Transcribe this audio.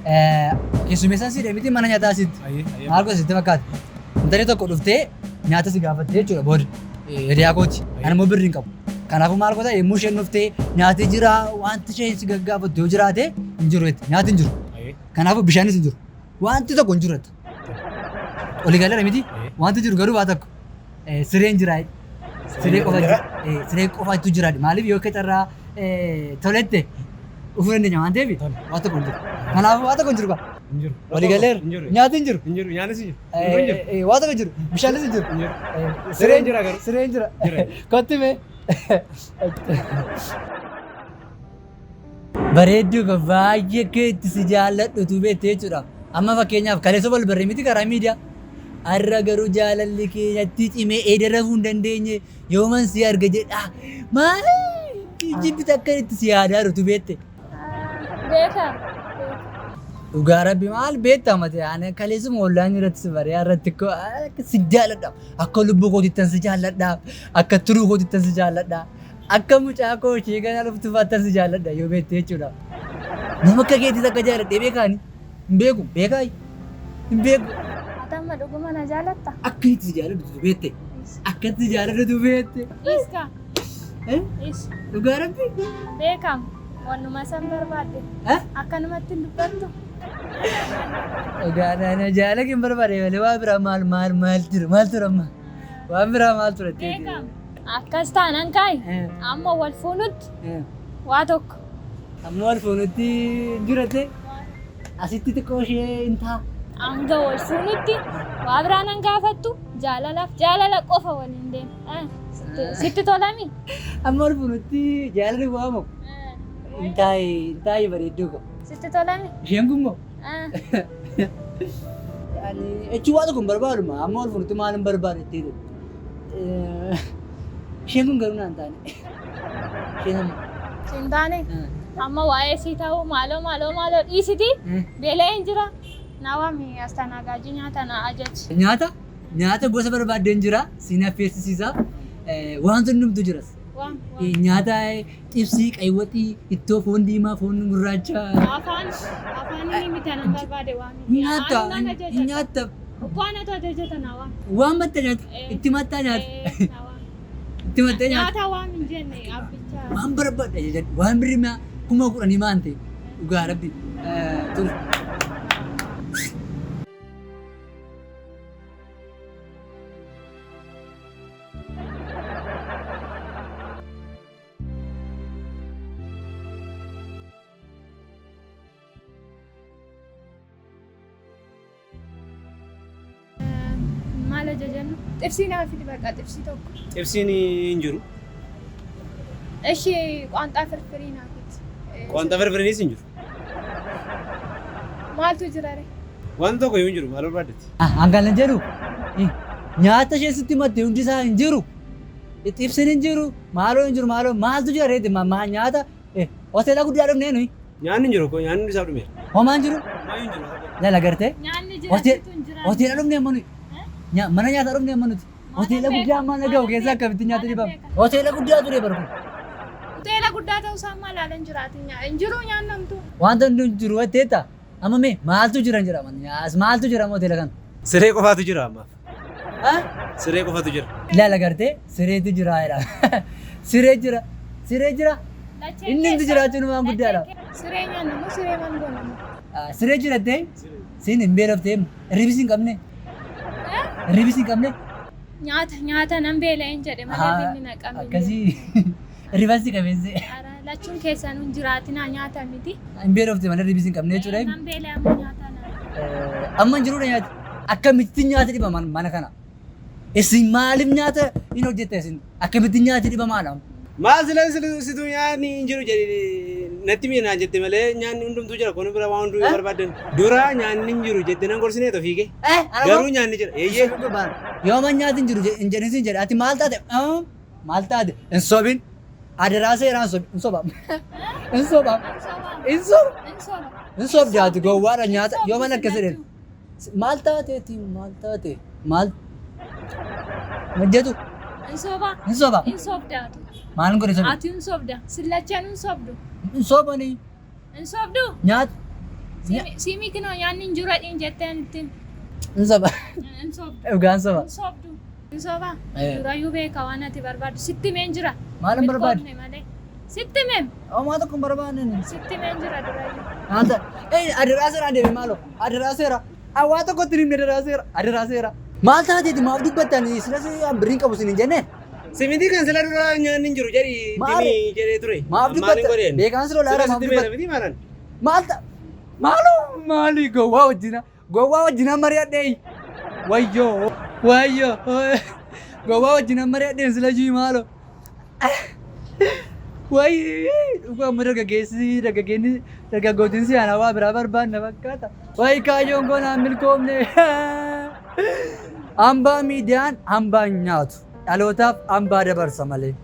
Keessummeessaan si miti mana nyaataa asitti. Ayyee, ayyee. Maal gosa sitti fakkaata? Intalli tokko dhuftee nyaata si gaafatte jechuudha booda. Hiriyaa kooti. Ani immoo birrii hin qabu. Kanaafuu maal goota yommuu isheen dhuftee nyaati jira wanti isheen si gaggaafattu yoo jiraate hin jiru jetti. Nyaati hin jiru. Ayyee. Kanaafuu bishaanis hin jiru. Wanti tokko hin jiru jetta. Olii galeera miti? Wanti jiru garuu waa tokko. Sireen jira. Siree qofa jira. Siree qofaatu jira. Maaliif yoo akka carraa tolette dhufuu dandeenya waan ta'eef waa tokko hin jiru. Kanaafuu waa tokko hin jiru kaa. Hin jiru. Walii galeera. Hin jiru. Nyaati hin jiru. Hin jiru. Nyaannis hin jiru. Hin jiru. Waa tokko hin jiru. Bishaanis hin jiru. Hin jiru. Sireen jira garuu. Sireen jira. Jira. Kotti mee. Bareedduu koo baay'ee akka itti si jaalladhutu beekte jechuudha. Amma fakkeenyaaf kaleessa wal barree miti karaa miidiyaa. Har'a garuu jaalalli kee natti cimee eeda rafuu hin dandeenye yooman si arga jedha. Maal jibbita akka itti si yaadaa jirutu beekte. Beeka. Dhugaa rabbi maal beekta mate ani kaleessuma ollaan irratti si baree irratti akka si jaalladha. Akka lubbuu kootittan si jaalladha. Akka turuu kootittan si jaalladha. Akka mucaa koo ishee ganaa dhuftu faattan si jaalladha yoo beekte jechuudha. Nama akka keetis akka jaalladhee beekaani. Hin beeku beekaa hin beeku. Ati amma dhuguma na jaalatta? Akka itti si jaalladhu beekte. Akka itti si jaalladhu beekte. Dhiiska. Eh? Dhiis. Dhugaa rabbi. Beekam. Wannuma san barbaadde. Eh? Akkanumatti hin dubbattu. Dhugaa na jaalala hin barbaade malee waa biraa maal maal maal ture maal ture amma waan biraa maal ture Beekam. Akkas taanaan kaa'i. Amma wal fuunutti waa tokko. Amma wal fuunutti jiratte asitti xiqqoo ishee hin ta'a. Hanga wal fuunutti waa biraa nan gaafattu jaalalaaf jaalala qofa waliin deema. Sitti tolami? Amma wal fuunutti jaalalli waamamu hin taa'e hin taa'e bareedduu ko. Sitti tolami? Isheen kun moo? Ani jechuun waa tokko hin barbaaduma amma wal fuunutti maal hin barbaadu jettee Isheen kun garuu naan taane. Isheen amma. Siin taane? Amma waa'ee sii ta'uu maaloo maaloo maaloo dhiisiti beela'een jira. Na waami astanaagaajii nyaata na ajaji. Nyaata nyaata gosa barbaaddeen jira siin affeessisiisa. Wanti hundumtu jiras. Waam waam. Nyaata xibsii, qaywaxii, ittoo foon diimaa, foon gurraacha. Afaan afaan inni miti anan barbaade waami. Nyaata Anuma na ajajata. nyaata Waan ati ajajata na waami. waan matta nyaata itti mattaa nyaata Na waami. itti mattee nyaata. Nyaata waami hin jenne abbicha. Waan barbaadde ajajadhu waan birri mi'a 10,000 maan ta'e dhugaa rabbi ture. Maal ajajannu? Xibsii naa fidi bakka xibsii tokko. Xibsiin hin jiru. Ishi qaanxaa firfirii naa fidi. Qaanxaa firfiriinis hin jiru. Maaltu jira ree? Waan tokko iyyuu hin jiru maal barbaaddeti? Hangalan jedhu nyaata ishee sitti matte hundi isaa hin jiru. Xibsiin hin jiru, maaloo hin jiru, maaloo maaltu jira reeti nyaata hoteela guddaa dhufnee nuyi. Nyaanni hin jiru koo nyaanni hundi isaa dhumeera. Homaan jiru Homaa hin jiru. lala gartee Nyaanni jira situ hin jira. hoteela dhufnee amma nuyi. Mana nyaataa dhufnee amma nuti. Hoteela guddaa amma na gahu keessa akkamitti nyaata dhibama. Hoteela guddaa ture bara kun. Hoteela guddaa ta'uu isaa maal haalan jiraati hin jiru nyaannamtu. Wanta hundi hin jiru jetteetta. Amma mee maaltu jira hin jedhama. As maaltu jira amma hoteela kana? Siree qofaatu jira ammaaf. Ha? Siree qofatu jira. Ilaala gartee sireetu jira jedha. Siree jira. Siree jira. Inni hundi jiraachuun waan guddaadha. Siree nyaannamu siree maal goonamu? Siree jira jettee siin hin beelofte hirribis hin qabne. Hirribis hin qabne. Nyaata nyaata nan beela'een jedhe malee inni na qabne. Akkasii hirribas si qabeesse. Lachuun keessanuu hin jiraatinaa nyaata miti. Hin beelofte malee hirribis hin qabne jechuudha. Nan beela'e amma nyaata na. Amma hin jiruudha nyaati. Akkamitti nyaata dhibama mana kana? Isin maaliif nyaata hin hojjette isin? Akkamitti nyaati dhibamaadha? Maal sila situ nyaanni hin jiru jedhi natti mi'a jette malee nyaanni hundumtuu jira kun bira waan hunduu barbaadan. Dura nyaanni hin jiru jette nan gorsinee fiige. Garuu nyaanni jira. Eeyyee. Yoo man nyaati hin jiru hin jedhin sin jedhe ati maal taate? Maal taate? Hin sobin. Adaraa seeraan sobi. Hin soba. Hin soba. Hin soba. Hin sobdi ati gowwaadha nyaata yoo mana akkas jedhe. Maal taateeti? Maal taate? Maal? Hojjetu? Hin soba. Hin soba. Hin sobdaatu. Maal godhe sobe? Ati hin sobda. Sillachaan hin sobdu. Hin sobani. Hin sobdu. Nyaata. Siimii kinoo nyaanni hin jiru jedhiin jetteen ittiin. Hin soba. Hin sobdu. Dhugaan soba. Hin sobdu. Hin soba. Eh. Durayyuu beeka waan ati barbaaddu. Sitti himeen jira. Maal hin barbaadu? Milkoomne malee. Sitti himeen. Homaa tokko hin barbaanne. Sitti himeen jira durayyuu. Maal ta'a? Ee adaraa seera deeme maaloo adaraa seera. Waa tokkotti hin himne adaraa seera adaraa seera. Maal taateeti maaf dubbattanii silas birriin qabu isin hin jenne? Simitii kan sila dura nyaanni hin jiru jedhi Maali? dimi jedhee ture. Maaf Maaliin dubbatta? godheen? Beekaan si lolaa Sila maaf sitti meera dubbatta? miti maalan? Maal ta'a? Maaloo maali gowwaa wajjina gowwaa wajjina mari'adhee wayyoo wayyoo gowwaa wajjina mari'adheen sila jii maaloo. Wayii dhugaa amma dargaggeessi dargaggeenni dargaggootiin si aanaa waa biraa barbaanna fakkaata. Wayii kaayyoon koo naan milkoomne. Hambaa miidiyaan hambaa hin nyaatu. Dhalootaaf hambaa dabarsa malee.